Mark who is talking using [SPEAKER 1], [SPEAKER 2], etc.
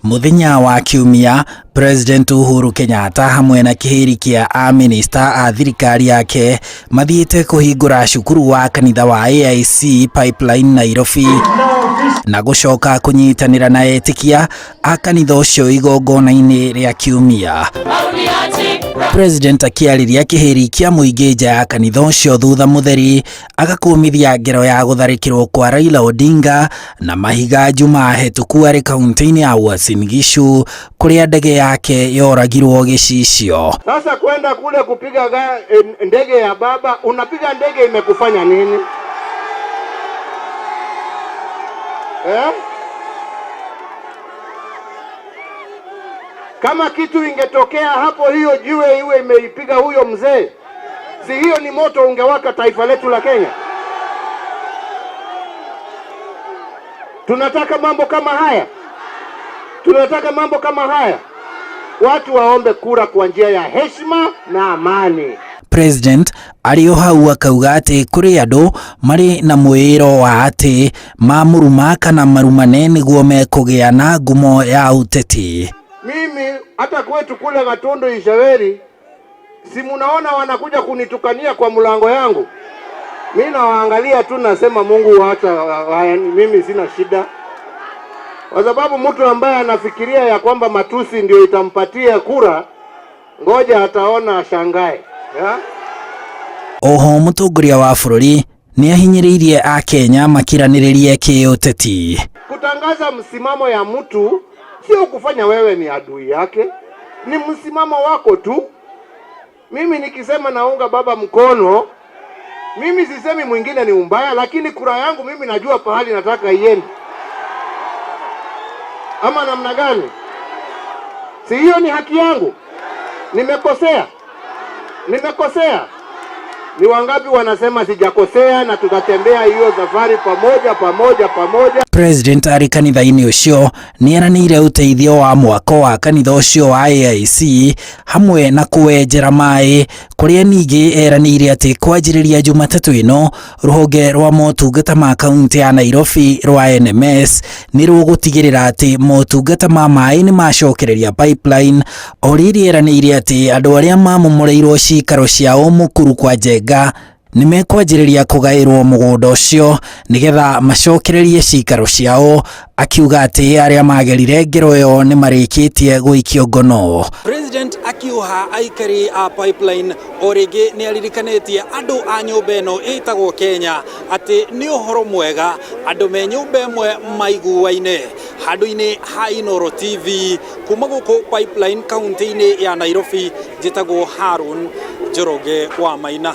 [SPEAKER 1] Mũthenya wa Kiumia, President Uhuru Kenyatta hamwe na kĩhĩri kĩa amĩnĩsta a thirikari yake mathiĩte kũhingũra cukuru wa kanitha wa AIC Pipeline Nairobi na gũcoka kũnyitanĩra na etĩkia a kanitha ũcio igongona-inĩ rĩa Kiumia. President akĩarĩria kĩhĩri kĩa mũingĩ nja ya kanitha ũcio thutha mũtheri agakũmithia ngero ya gũtharĩkĩrwo kwa Raila Odinga na mahiga Jumaa hetũku arĩ kaunti-inĩ ya Uasin Gishu kũrĩa ndege yake yoragirwo gĩcicio.
[SPEAKER 2] Sasa kwenda kule kupiga ndege ya baba, unapiga ndege imekufanya nini? Eh? Kama kitu ingetokea hapo, hiyo jiwe iwe imeipiga huyo mzee, si hiyo ni moto ungewaka taifa letu la Kenya? Tunataka mambo kama haya? Tunataka mambo kama haya? Watu waombe kura kwa njia ya heshima na amani.
[SPEAKER 1] President arĩ o hau akauga atĩ kũrĩ andũ marĩ na mwĩĩro wa atĩ mamũruma kana marumane nĩguo mekũgĩa na ngumo ya ũteti.
[SPEAKER 2] Mimi hata kwetu kule Gatundu Ishaweri, si munaona wanakuja kunitukania kwa mlango yangu. Mi nawaangalia tu nasema Mungu wacha, mimi sina shida, kwa sababu mtu ambaye anafikiria ya kwamba matusi ndio itampatia kura, ngoja ataona ashangae, ya?
[SPEAKER 1] Oho mũtongoria wa bũrũri nĩ ahinyĩrĩirie akenya makiranĩrĩrie kĩũteti.
[SPEAKER 2] Kutangaza msimamo ya mtu sio kufanya wewe ni adui yake, ni msimamo wako tu. Mimi nikisema naunga baba mkono, mimi sisemi mwingine ni umbaya, lakini kura yangu mimi najua pahali nataka iende, ama namna gani? Si hiyo ni haki yangu? Nimekosea? Nimekosea? Ni wangapi wanasema sijakosea na tutatembea hiyo safari pamoja pamoja pamoja?
[SPEAKER 1] President arĩ kanitha-inĩ ũcio nĩ eranĩire ũteithio wa mwako wa kanitha ũcio wa AIC hamwe na kũwenjera maĩ, kũrĩa ningĩ eranĩire atĩ kwanjĩrĩria Jumatatũ ĩno rũhonge rwa motungata ma kaunti ya Nairobi rwa NMS nĩ rũgũtigĩrĩra atĩ motungata ma maĩ nĩ macokereria pipeline, o rĩrĩ eranĩire atĩ andũ arĩa mamomoreirwo cikaro ciao Mukuru kwa Njenga nĩ mekwanjĩrĩria kũgaĩrwo mũgũnda ũcio nĩgetha macokererie cikaro ciao, akiuga atĩ arĩa magerire ngero ĩyo nĩ marĩkĩtie gũikio ngono. President akiuha aikari a Pipeline o rĩngĩ nĩ aririkanĩtie andũ a nyũmba ĩno ĩtagwo Kenya atĩ nĩ ũhoro mwega andũ me nyũmba ĩmwe maiguaine. Handũ-inĩ ha Inooro TV kuma gũkũ Pipeline kaunti-inĩ ya Nairobi, njĩtagwo Harun Njoroge wa Maina.